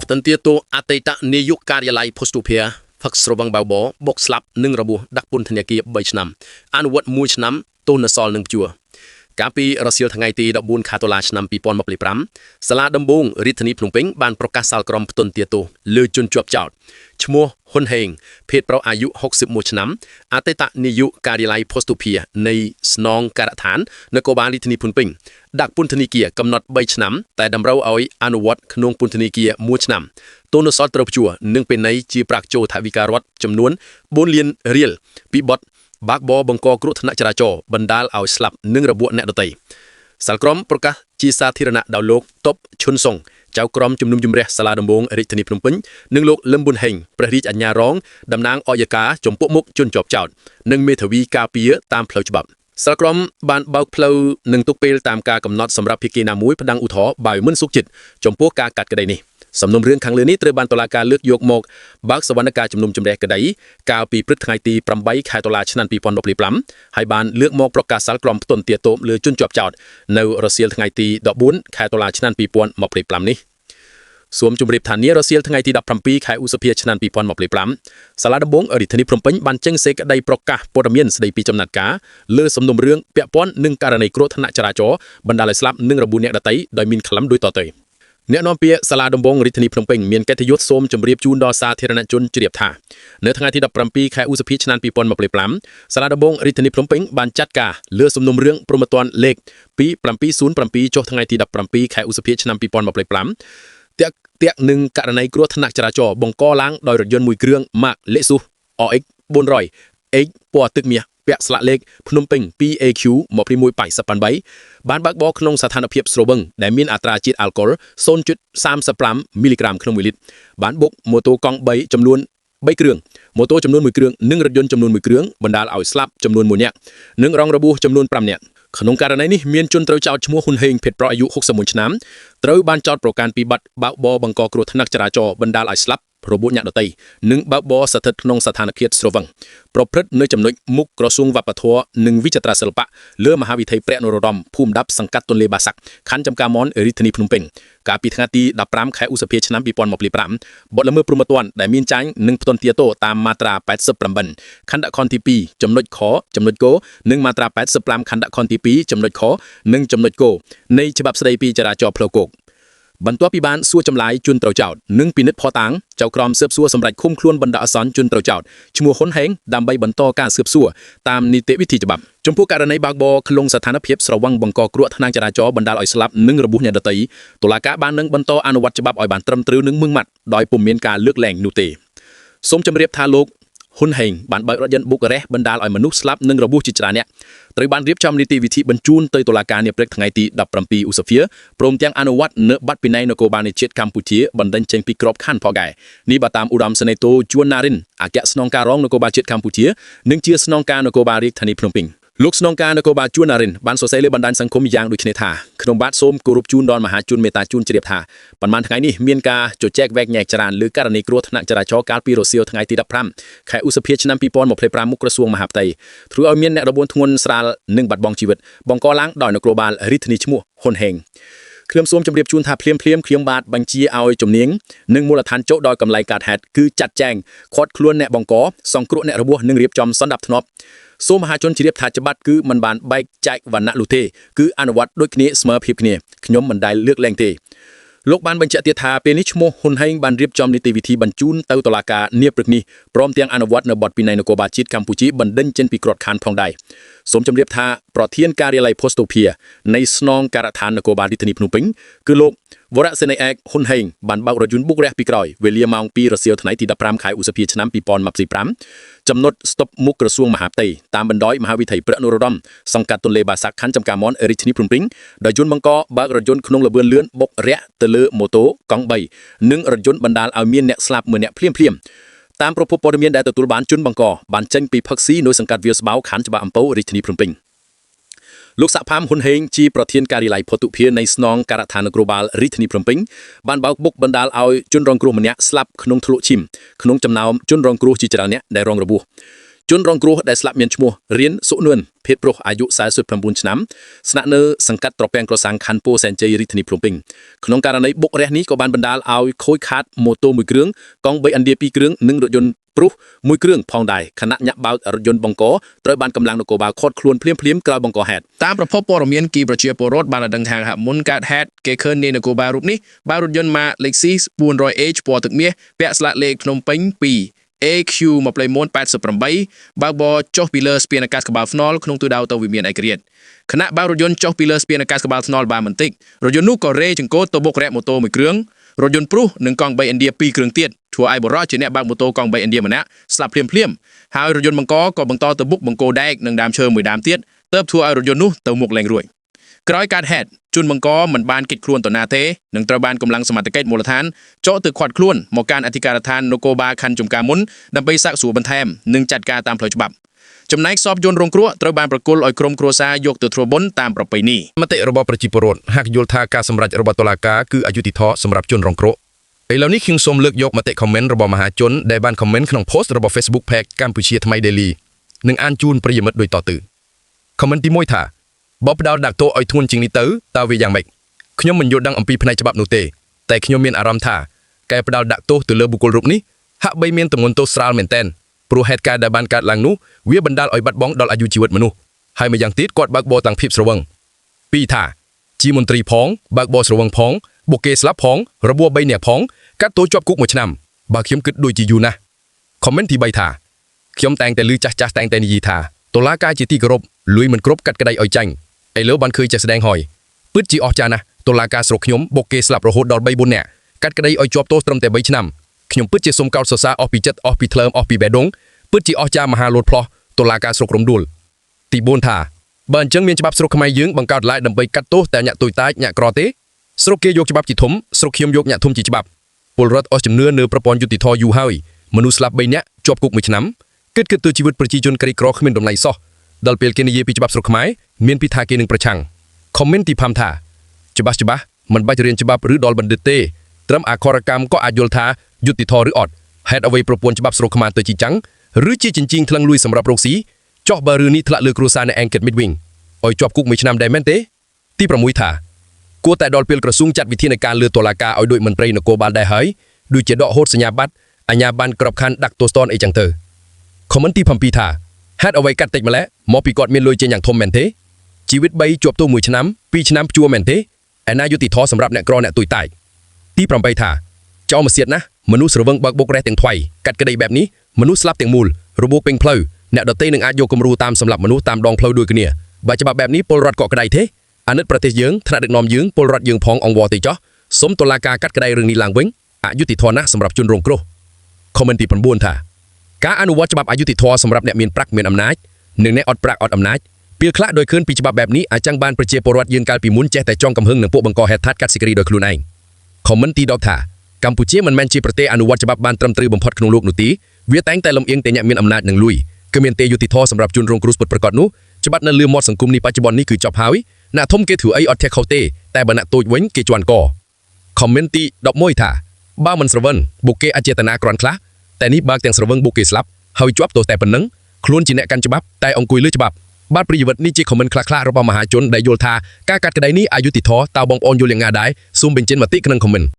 ផ្ដន្ទាទោសអតីតនាយកការិយាល័យភស្តុភារផឹកស្រវឹងបើកបរបុកស្លាប់និងរបួសដាក់ពន្ធនាគារ3ឆ្នាំអនុវត្ត1ឆ្នាំទោសនៅសល់នឹងព្យួរកាលពីរសៀលថ្ងៃទី14ខែតុលាឆ្នាំ2025សាលាដំបងរាជធានីភ្នំពេញបានប្រកាសសាលក្រមផ្ទន្ទាទោសលើជនជាប់ចោតឈ្មោះហ៊ុនហេងភេទប្រុសអាយុ61ឆ្នាំអតីតនាយកការិយាល័យភស្តុភារនៃស្នងការដ្ឋាននគរបាលរាជធានីភ្នំពេញដាក់ពន្ធនាគារកំណត់3ឆ្នាំតែតម្រូវឲ្យអនុវត្តក្នុងពន្ធនាគារ1ឆ្នាំទោសនៅសល់ត្រូវព្យួរនិងពិន័យជាប្រាក់ចូលថវិការដ្ឋចំនួន4លានរៀលពីបទ បាកបរបង្កគ្រោះថ្នាក់ចរាចរណ៍បណ្ដាលឲ្យស្លាប់និងរបួសអ្នកដទៃសាលក្រមប្រកាសជាសាធារណៈដោយលោកតបឈុនសុងចៅក្រមជំនុំជម្រះសាលាដំបងរាជធានីភ្នំពេញនិងលោកលឹមប៊ុនហេងព្រះរាជអាជ្ញារងតំណាងអយ្យការចំពោះមុខជនជាប់ចោតនិងមេធាវីការពារតាមផ្លូវច្បាប់សាលក្រមបានបើកផ្លូវនិងទុកពេលតាមការកំណត់សម្រាប់ភាគីណាមួយប្តឹងឧទ្ធរណ៍បើមិនសុខចិត្តចំពោះការកាត់ក្តីនេះសំណុំរឿងខាងលើនេះត្រូវបានតុលាការលើកយកមកបើកសវនកម្មជំនុំជម្រះក្តីកាលពីព្រឹកថ្ងៃទី8ខែតុលាឆ្នាំ2025ហើយបានលើកមកប្រកាសសាលក្រមផ្ទន្ទាទោសលើជនជាប់ចោតនៅរសៀលថ្ងៃទី14ខែតុលាឆ្នាំ2025នេះសូមជម្រាបថានារសៀលថ្ងៃទី17ខែឧសភាឆ្នាំ2025សាលាដំបងរាជធានីភ្នំពេញបានចេញសេចក្តីប្រកាសព័ត៌មានស្តីពីចំណាត់ការលើសំណុំរឿងពាក់ព័ន្ធនឹងករណីគ្រោះថ្នាក់ចរាចរណ៍បណ្ដាលឲ្យស្លាប់និងរបួសអ្នកដទៃដោយមានខ្លឹមដូចតទៅអ្នកនាំពាក្យសាលាដំបងរាជធានីភ្នំពេញមានកិត្តិយសសូមជម្រាបជូនដល់សាធារណជនជ្រាបថានៅថ្ងៃទី17ខែឧសភាឆ្នាំ2025សាលាដំបងរាជធានីភ្នំពេញបានចាត់ការលើសំណុំរឿងព្រហ្មទណ្ឌលេខ2707ចុះថ្ងៃទី17ខែឧសភាឆ្នាំ2025តាក់តាក់នឹងករណីគ្រោះថ្នាក់ចរាចរណ៍បង្កឡើងដោយរថយន្តមួយគ្រឿងម៉ាក Lexus RX 400 H ពណ៌ទឹកមាសពាក់ស្លាកលេខភ្នំពេញ 2AQ 2188បានបើកបរក្នុងស្ថានភាពស្រវឹងដែលមានអត្រាជាតិអាល់កុល0.35មីលីក្រាមក្នុង1លីត្របានបុកម៉ូតូកង់3ចំនួន3គ្រឿងម៉ូតូចំនួន1គ្រឿងនិងរថយន្តចំនួន1គ្រឿងបណ្ដាលឲ្យស្លាប់ចំនួន1នាក់និងរងរបួសចំនួន5នាក់ក្នុងករណីនេះមានជនត្រូវចោទឈ្មោះហ៊ុនហេងភេទប្រុសអាយុ61ឆ្នាំត្រូវបានចោទប្រកាន់ពីបទបើកបរបង្កគ្រោះថ្នាក់ចរាចរណ៍បណ្ដាលឲ្យស្លាប់របួសអ្នកដទៃនិងបើកបរស្ថិតក្នុងស្ថានភាពស្រវឹងប្រព្រឹត្តនៅចំណុចមុខក្រសួងវប្បធម៌និងវិចិត្រសិល្បៈលើមហាវិថីព្រះនរោត្តមភូមិដាប់សង្កាត់ទន្លេបាសាក់ខណ្ឌចំការមនរាជធានីភ្នំពេញកាលពីថ្ងៃទី15ខែឧសភាឆ្នាំ2025បទល្មើសព្រហ្មទណ្ឌដែលមានចាញ់និងផ្ទន្ទាទោសតាមមាត្រា88ខណ្ឌខនទី2ចំណុចខចំណុចកនិងមាត្រា85ខណ្ឌខនទី2ចំណុចខនិងចំណុចកនៃច្បាប់ស្តីពីចរាចរណ៍ផ្លូវគោកបន្ទាប់ពីបានសួរចម្លើយជនត្រូវចោទនិងពិនិត្យភស្តុតាងចៅក្រមស៊ើបសួរសម្រាប់ឃុំខ្លួនបណ្ដោះអាសន្នជនត្រូវចោទឈ្មោះហ៊ុនហេងដើម្បីបន្តការស៊ើបសួរតាមនីតិវិធីច្បាប់ចំពោះករណីបើកបរក្នុងស្ថានភាពស្រវឹងបង្កគ្រោះថ្នាក់ចរាចរណ៍បណ្ដាលឲ្យស្លាប់និងរបួសអ្នកដទៃតុលាការបាននឹងបន្តអនុវត្តច្បាប់ឲ្យបានត្រឹមត្រូវនិងម៉ឺងម៉ាត់ដោយពុំមានការលើកលែងនោះទេសូមជម្រាបថាលោកហ៊ុនហេងបានបើករថយន្តបុករេះបណ្ដាលឲ្យមនុស្សស្លាប់និងរបួសជាច្រើនអ្នកត្រូវបានរៀបចំនីតិវិធីបញ្ជូនទៅតុលាការនាព្រឹកថ្ងៃទី17ឧសភាព្រមទាំងអនុវត្តនៅប័ណ្ណពិន័យនគរបាលនៃជាតិកម្ពុជាបណ្ដេញចេញពីក្របខ័ណ្ឌផងដែរនេះបើតាមឧត្តមសេនីយ៍តូជួនណារិនអគ្គស្នងការរងនគរបាលជាតិកម្ពុជានិងជាស្នងការនគរបាលរាជធានីភ្នំពេញលោកស្នងការនគរបាលជួនណារិនបានសរសេរលើបណ្ដាញសង្គមយ៉ាងដូចនេះថាខ្ញុំបាទសូមគោរពជូនដល់មហាជនមេត្តាជួនជ្រាបថាប៉ុន្មានថ្ងៃនេះមានការជជែកវែកញែកច្រើនលើករណីគ្រោះថ្នាក់ចរាចរណ៍កាលពីរសៀលថ្ងៃទី15ខែឧសភាឆ្នាំ2025មុខក្រសួងមហាផ្ទៃធ្វើឲ្យមានអ្នករបួសធ្ងន់ស្រាលនិងបាត់បង់ជីវិតបង្កឡើងដោយនគរបាលរាជធានីឈ្មោះហ៊ុនហេងខ្ញុំសូមជម្រាបជូនថាភ្លាមភ្លាមខ្ញុំបាទបញ្ជាឲ្យជំនាញនិងមូលដ្ឋានចុះដោយកម្លែងកើតហេតុគឺចាត់ចែងខាត់ខ្លួនអ្នកបង្កសង្គ្រោះអ្នករបួសនិងរៀបចំសន្តិភាពសូមមហាជនជ្រាបថាច្បាប់គឺមិនបានបែកចែកវណ្ណៈនោះទេគឺអនុវត្តដូចគ្នាស្មើភាពគ្នាខ្ញុំមិនដែលលើកលែងទេលោកបានបញ្ជាក់ទៀតថាពេលនេះឈ្មោះហ៊ុនហេងបានរៀបចំនីតិវិធីបញ្ជូនទៅតុលាការនាព្រឹកនេះព្រមទាំងអនុវត្តនៅបទពិន័យនគរបាលជាតិកម្ពុជាបណ្ដេញចេញពីក្របខ័ណ្ឌផងដែរសូមជម្រាបថាប្រធានការិយាល័យភស្តុភារនៃស្នងការដ្ឋាននគរបាលរាជធានីភ្នំពេញគឺលោកវរៈសេនីយ៍ឯកហ៊ុនហេងបានបើករថយន្តបុករះពីក្រោយវេលាម៉ោង2រសៀលថ្ងៃទី15ខែឧសភាឆ្នាំ2025ចំណុចស្តុបមុខក្រសួងមហាផ្ទៃតាមបណ្ដោយមហាវិថីព្រះនរោត្តមសង្កាត់ទន្លេបាសាក់ខណ្ឌចំការមនរាជធានីភ្នំពេញដោយយន្តបង្កបើករថយន្តក្នុងល្បឿនលឿនបុករះទៅលើម៉ូតូកង់3និងរថយន្តបណ្ដាលឲ្យមានអ្នកស្លាប់មួយអ្នកភ្លាមភ្លាមតាមប្រភពព័ត៌មានដែលទទួលបានជនបង្កបានចេញពីផឹកស៊ីនៅសង្កាត់វាលស្បៅខណ្ឌច្បារអំពៅរាជធានីភ្នំពេញលោកសាក់ផាមហ៊ុនហេងជាប្រធានការិយាល័យភតុភារនៃស្នងការដ្ឋាននគរបាលរាជធានីភ្នំពេញបានបើកបុកបណ្ដាលឲ្យជនរងគ្រោះម្នាក់ស្លាប់ក្នុងធ្លុកឈីមក្នុងចំណោមជនរងគ្រោះជាច្រើនអ្នកដែលរងរបួស ជនរងគ្រោះដែលស្លាប់មានឈ្មោះរៀនសុនឿនភេទប្រុសអាយុ49ឆ្នាំស្នាក់នៅសង្កាត់ត្រពាំងក្រសាំងខណ្ឌពោធិ៍សែនជ័យរាជធានីភ្នំពេញក្នុងករណីបុករះនេះក៏បានបណ្ដាលឲ្យខូចខាតម៉ូតូមួយគ្រឿងកង់បីឥណ្ឌាពីរគ្រឿងនិងរថយន្តព្រុសមួយគ្រឿងផងដែរខណៈញាក់បើករថយន្តបង្កត្រូវបានកម្លាំងនគរបាលឃាត់ខ្លួនភ្លាមៗក្រោយបង្កហេតុ តាមប្រភពព័ត៌មានគីប្រជាពលរដ្ឋបានឲ្យដឹងថាមុនកើតហេតុគេឃើញនាយនគរបាលរូបនេះបើករថយន្តម៉ាក Lexus 400H ពណ៌ទឹកមាសពាក់ស្លាកលេខភ្នំពេញ2 AQ 2188បើកបរចុះពីលើស្ពានអាកាសក្បាលថ្នល់ក្នុងទិសដៅទៅវិមានឯករាជ្យខណៈបើករថយន្តចុះពីលើស្ពានអាកាសក្បាលថ្នល់បានបន្តិចរថយន្តនោះក៏រេចង្កូតទៅបុករែកម៉ូតូមួយគ្រឿងរថយន្តព្រុសនិងកង់3ឥណ្ឌាពីរគ្រឿងទៀតធ្វើឲ្យបុរសជាអ្នកបើកម៉ូតូកង់3ឥណ្ឌាម្នាក់ស្លាប់ភ្លាមៗហើយរថយន្តបង្កក៏បន្តទៅបុកបង្គោលដែកនិងដើមឈើមួយដើមទៀតទើបធ្វើឲ្យរថយន្តនោះទៅមុខលែងរួចក្រោយកើតហេតុជនបង្កមិនបានគេចខ្លួនទៅណាទេនឹងត្រូវបានកម្លាំងសមត្ថកិច្ចមូលដ្ឋានចុះទៅឃាត់ខ្លួនមកកាន់អធិការដ្ឋាននគរបាលខណ្ឌចំការមុនដើម្បីសាកសួរបន្ថែមនិងចាត់ការតាមផ្លូវច្បាប់ចំណែកសពយន្តរងគ្រោះត្រូវបានប្រគល់ឲ្យក្រុមគ្រួសារយកទៅធ្វើបុណ្យតាមប្រពៃណី មតិរបស់ប្រជាពលរដ្ឋហាក់យល់ថាការសម្រេចរបស់តុលាការគឺអយុត្តិធម៌សម្រាប់ជនរងគ្រោះឥឡូវនេះខ្ញុំសូមលើកយកមតិ comment របស់មហាជនដែលបាន comment ក្នុង post របស់ Facebook Page កម្ពុជាថ្មី Daily និងអានជូនប្រិយមិត្តដូចតទៅ comment ទី1ថាបើផ្ដោតដាក់ទោសឲ្យធ្ងន់ជាងនេះទៅតើវាយ៉ាងម៉េចខ្ញុំមិនយល់ដឹងអំពីផ្នែកច្បាប់នោះទេតែខ្ញុំមានអារម្មណ៍ថាកែផ្ដោតដាក់ទោសទៅលើបុគ្គលរូបនេះហាក់បីមានទម្ងន់ទោសស្រាលមែនទែនព្រោះហេតុការណ៍ដែលបានកើតឡើងនោះវាបណ្ដាលឲ្យបាត់បង់ដល់អាយុជីវិតមនុស្សហើយម្យ៉ាងទៀតគាត់បើកបរតាំងភាពស្រវឹងពីរថា ជាមន្ត្រីផងបើកបរស្រវឹងផងបុកគេស្លាប់ផងរបួស3នាក់ផងកាត់ទោសជាប់គុកមួយឆ្នាំបើខ្ញុំគិតដូចជាយូរណាស់ comment ទី3ថាខ្ញុំតែងតែឮចាស់ចាស់តែងតែនិយាយថាតុលាការជាទីគោរពលុយមិនគ្រប់កាត់ក្តីឲ្យចាញ់ឥឡូវបានឃើញចេះស្ដែងហើយពិតជាអស្ចារ្យណាស់តុលាការស្រុកខ្ញុំបុកគេស្លាប់រហូតដល់3 4នាក់កាត់ក្តីឲ្យជាប់ទោសត្រឹមតែ3ឆ្នាំខ្ញុំពិតជាសូមកោតសរសើរអស់ពីចិត្តអស់ពីថ្លើមអស់ពីបេះដូងពិតជាអស្ចារ្យមហាលោតផ្លោះតុលាការស្រុករំដួល ទី4ថាបើអញ្ចឹងមានច្បាប់ស្រុកខ្មែរយើងបង្កើតឡើងដើម្បីកាត់ទោសតែអ្នកតូចតាចអ្នកក្រទេស្រុកគេយកច្បាប់ជាធំស្រុកខ្ញុំយកអ្នកធំជាច្បាប់ពលរដ្ឋអស់ជំនឿលើប្រព័ន្ធយុត្តិធម៌យូរហើយមនុស្សស្លាប់3នាក់ជាប់គុកមួយឆ្នាំគិតគិតទៅជីវិតប្រជាជនក្រីក្រគ្មានតម្លៃសោះដល់ពេលគេនិយាយពីច្បាប់ស្រុកខ្មែរមានពីថាគេនឹងប្រឆាំង comment ទី5ថាច្បាស់ច្បាស់មិនបាច់រៀនច្បាប់ឬដល់បណ្ឌិតទេត្រឹមអក្ខរកម្មក៏អាចយល់ថាយុត្តិធម៌ឬអត់ហេតុអ្វីប្រព័ន្ធច្បាប់ស្រុកខ្មែរទៅជាចឹងឬជាចិញ្ចៀងថ្លឹងលួយសម្រាប់រកស៊ី ចោះបើរឿងនេះធ្លាក់លើគ្រួសារអ្នកឯងគិតមិនវិញឲ្យជាប់គុកមួយឆ្នាំដែរមែនទេទី6ថាគួរតែដល់ពេលក្រសួងចាត់វិធានការលើតុលាការឲ្យដូចមន្ត្រីនគរបាលដែរហើយដូចជាដកហូតសញ្ញាបត្រអាជ្ញាប័ណ្ណក្របខ័ណ្ឌដាក់ទោសទណ្ឌអីចឹងទៅ comment ទី7ថាហេតុអ្វីកាត់តិចម្ល៉េះមកពីគាត់មានលុយចេញយ៉ាងធំមែនទេជីវិត3ជាប់ទោសមួយឆ្នាំ2ឆ្នាំព្យួរមែនទេឯណាយុត្តិធម៌សម្រាប់អ្នកក្រអ្នកទុយតាចទី8ថាចោលមកសៀតណាស់មនុស្សស្រវឹងបើកបុករេះទាំងថ្វៃកាត់ក្តីបែបនេះមនុស្សស្លាប់ទាំងមូលរបួសពេញផ្លូវអ្នកដទៃនឹងអាចយកគំរូតាមសម្រាប់មនុស្សតាមដងផ្លូវដូចគ្នាបើច្បាប់បែបនេះពលរដ្ឋក៏ក្តីទេអាណិតប្រទេសយើងថ្នាក់ដឹកនាំយើងពលរដ្ឋយើងផងអង្វរទេចោះសូមតុលាការកាត់ក្តីរឿងនេះឡើងវិញអយុត្តិធម៌ណាស់សម្រាប់ជនរងគ្រោះ comment ទី9ថាការអនុវត្តច្បាប់អយុត្តិធម៌សម្រាប់អ្នកមានប្រាក់មានអំណាចនិងអ្នកអត់ប្រាក់អត់អំណាចពេលខ្លះដោយឃើញពីច្បាប់បែបនេះអាចចង់បានប្រជាពលរដ្ឋយើងកាលពីមុនចេះតែចង់កំហឹងនឹងពួកបង្កហេតុថាត់កាត់សេចក្តីដោយខ្លួនឯង comment ទី10ថាកម្ពុជាមិនមែនជាប្រទេសអនុវត្តច្បាប់បានត្រឹមត្រូវបំផុតក្នុងលោកនោះទេវាតែងតែលំអៀងតែអ្នកមានអំណាចនិងលុយគឺមានទេយុត្តិធម៌សម្រាប់ជនរងគ្រោះពិតប្រាកដនោះច្បាប់នៅលើមាត់សង្គមនេះបច្ចុប្បន្ននេះគឺចប់ហើយអ្នកធំគេធ្វើអីអត់ចេះខុសទេតែបើអ្នកតូចវិញគេជន់ក comment ទី11ថាបើមិនស្រវឹងបុកគេអចេតនាគ្រាន់ខ្លះតែនេះបើកទាំងស្រវឹងបុកគេស្លាប់ហើយជាប់ទោសតែប៉ុណ្ណឹងខ្លួនជាអ្នកកាន់ច្បាប់តែអង្គុយលើច្បាប់បាទប្រិយមិត្តនេះជា comment ខ្លះៗរបស់មហាជនដែលយល់ថាការកាត់ក្តីនេះអយុត្តិធម៌តើបងប្អូនយល់យ៉ាងណាដែរសូមបញ្ចេញមតិក្នុង comment។